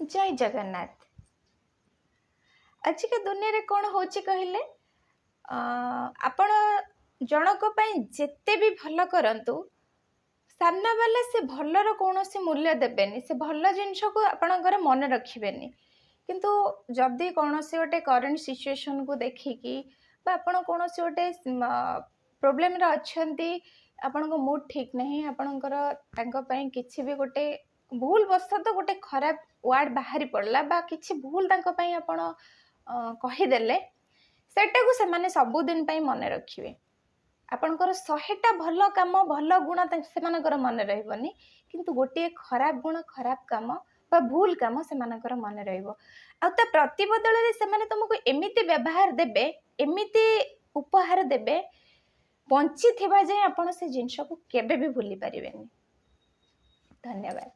ଜୟ ଜଗନ୍ନାଥ। ଆଜିକା ଦୁନିଆରେ କ'ଣ ହେଉଛି କହିଲେ, ଆପଣ ଜଣଙ୍କ ପାଇଁ ଯେତେ ବି ଭଲ କରନ୍ତୁ, ସାମ୍ନାବାଲା ସେ ଭଲର କୌଣସି ମୂଲ୍ୟ ଦେବେନି, ସେ ଭଲ ଜିନିଷକୁ ଆପଣଙ୍କର ମନେ ରଖିବେନି। କିନ୍ତୁ ଯଦି କୌଣସି ଗୋଟେ କରେଣ୍ଟ ସିଚୁଏସନକୁ ଦେଖିକି ବା ଆପଣ କୌଣସି ଗୋଟେ ପ୍ରୋବ୍ଲେମରେ ଅଛନ୍ତି, ଆପଣଙ୍କ ମୁଡ୍ ଠିକ୍ ନାହିଁ, ଆପଣଙ୍କର ତାଙ୍କ ପାଇଁ କିଛି ବି ଗୋଟେ ଭୁଲ ବଶତଃ ଗୋଟେ ଖରାପ ୱାର୍ଡ଼ ବାହାରି ପଡ଼ିଲା ବା କିଛି ଭୁଲ ତାଙ୍କ ପାଇଁ ଆପଣ କହିଦେଲେ, ସେଟାକୁ ସେମାନେ ସବୁଦିନ ପାଇଁ ମନେ ରଖିବେ। ଆପଣଙ୍କର 100ଟା ଭଲ କାମ, ଭଲ ଗୁଣ ସେମାନଙ୍କର ମନେ ରହିବନି, କିନ୍ତୁ ଗୋଟିଏ ଖରାପ ଗୁଣ, ଖରାପ କାମ ବା ଭୁଲ କାମ ସେମାନଙ୍କର ମନେ ରହିବ। ଆଉ ତା ପ୍ରତିବଦଳରେ ସେମାନେ ତୁମକୁ ଏମିତି ବ୍ୟବହାର ଦେବେ, ଏମିତି ଉପହାର ଦେବେ, ବଞ୍ଚିଥିବା ଯାଏଁ ଆପଣ ସେ ଜିନିଷକୁ କେବେ ବି ଭୁଲି ପାରିବେନି। ଧନ୍ୟବାଦ।